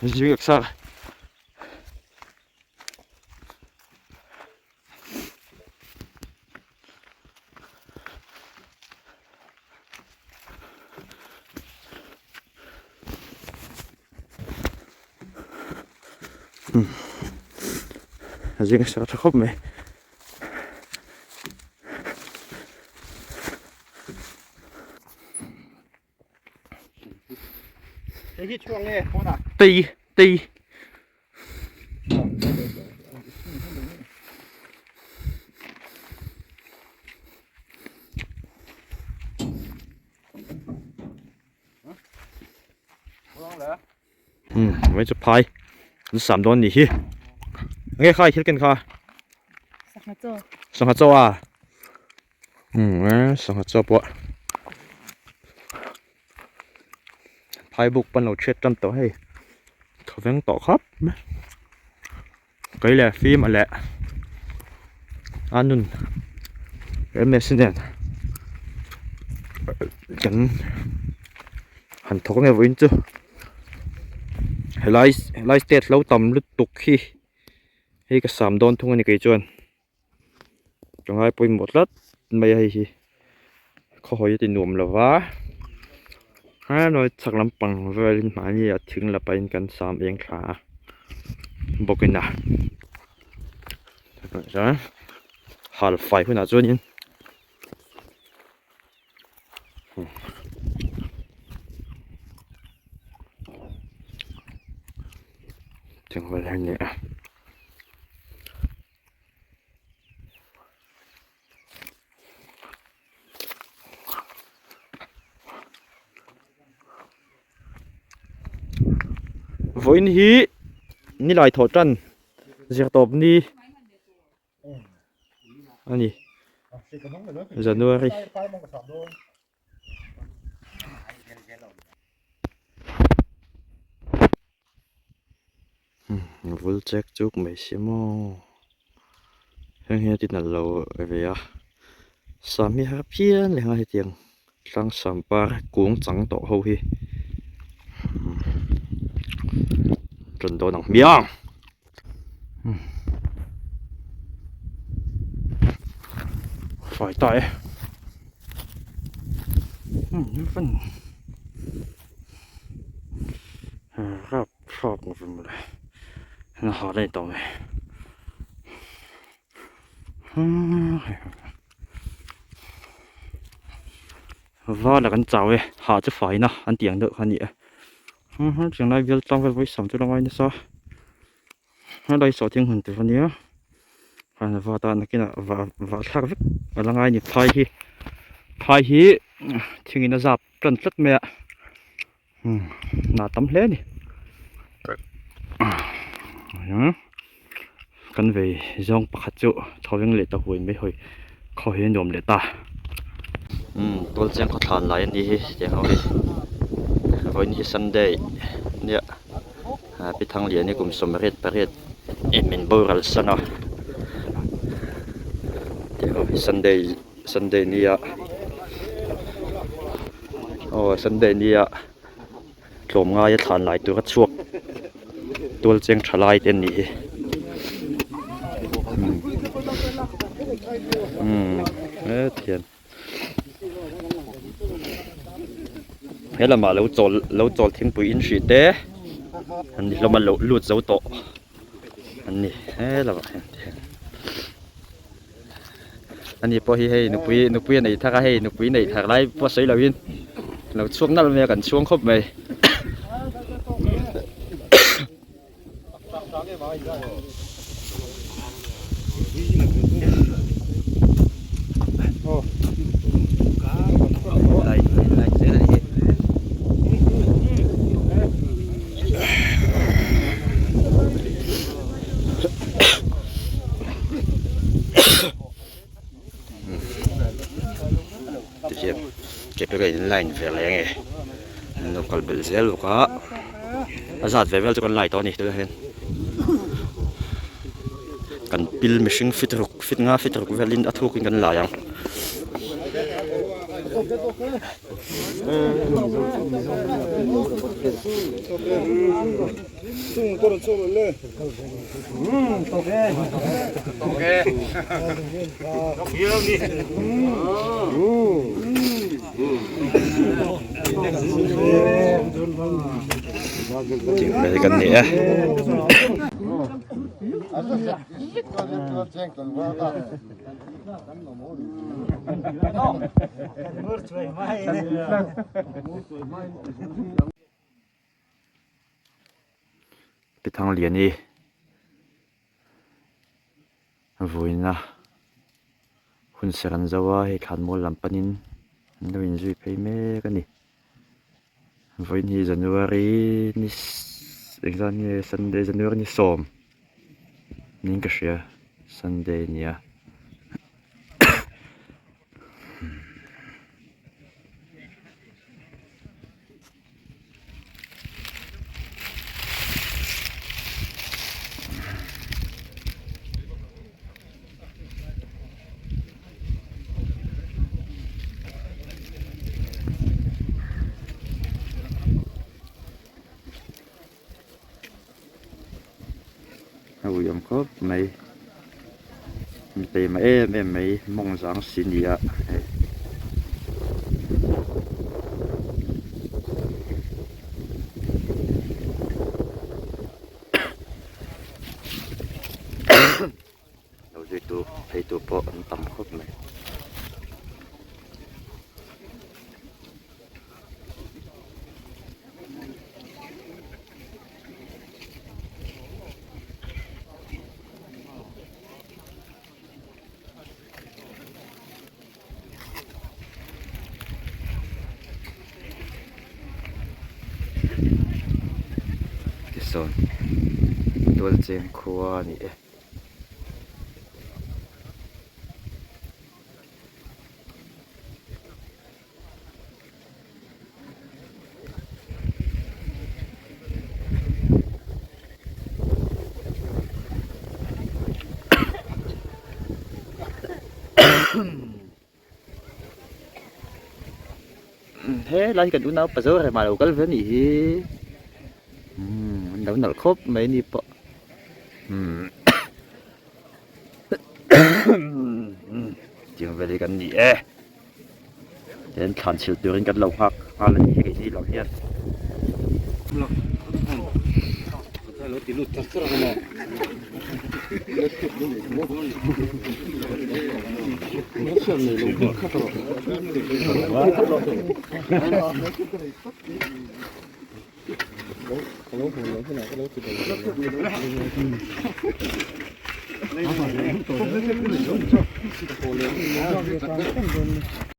Zing exer. Zing exer a tha khawp mai. Tei tei. Mai chu phai an sam dawn nih hi enge khai thil ken kha Sangha chaw. Sangha chaw a. Sangha chaw pawh phai buk pan lo chhiat tan tawh hei thawveng tawh khawp mai kei leh fim a leh a nun ms nen kan han thawk ange vawiin chu helai helai state lo tam lutuk hi hei ka sam dawn thung a ni kei chuan. Ka ngai pawimawh tlat mai a hei hi khawhawi a ti nuam lo va helai chhak lampang velin mahni a thing la pahin kan sam eng thla a bawkin a chuan hal fai hunah chuanin. Tiang vel hi a ni a. Vawiin hi nilai thawh tan zir tawp ni a ni January. Vul chek chuk mai si maw heng hi a ti nalh lo ve a sam hi har phian leh nghal hetiang tlang sam par kung chang tawh ho hi ṭan dawn ang hmiang. Fai ta e rap thlak ang vem mawle na ha daih tawh mai vala kan chau e ha chu faina an tih ang deuh kha a ni e tiang lai bial tlang vel vawi sam chu la ngai nasa. Helai saw thing hun tur ania han va ta nakinah vah vah thlak vek a la ngai a ni phai hi phai hi thingin a zap tan tlat mai a umm a tam hle a ni kan vei zawng pakhat chu thawveng leh ta huai mai hawi khaw hi a nuam leh ta umm tual chiang khaw thlan lai a ni hi tiang ho hi vawiin hi sunday nia. Pi Thangliani kum 88 in min boral san a tih ho hi Sunday Sunday nia aw Sunday nia tlawm ngaia thlan lai tur a chhuak tual cheng tha lai te an nih hi umm hetiang. He lamah lo chawl lo chawl thingpui in hrih te an ni hlawm a lo lut zo tawh an ni he lamah hian ani pawh hi hei nupui nupui a nei thar a hei nupui nei thar lai pawh sawi loin lo chhuak nalh mai a kan chhuang khawp mai. Line ve leh nge an lo kal belh zel bawk a a zat ve vel chu kan lai tawh a ni tunah hian kan pil mihring fit ruk fit nga fit ruk velin a thuk in kan lai ang. Tih vel kan ni e. Pi Thangliani vawiina hun ser an zo a hei thlanmual lam panin an lo inzui phei mek a ni vawiin hi January ni engzat nge Sunday January ni sawm niin ka hria Sunday a ni a. A ui awm khawp mai mi taima em em mai mawng zang si ni a hei. Lo zui tu phei tu pawh an tam khawp mai. Tisawn tualcheng khua a ni e. He lai hi kan unau pa zo rema lo kal ve a nih hi umm an lo nalh khawp mai a ni pawh umm tiang vel hi kan ni e. Tihian thlan chhilh turin kan lo nghak nghal a ni hi keini lam hian.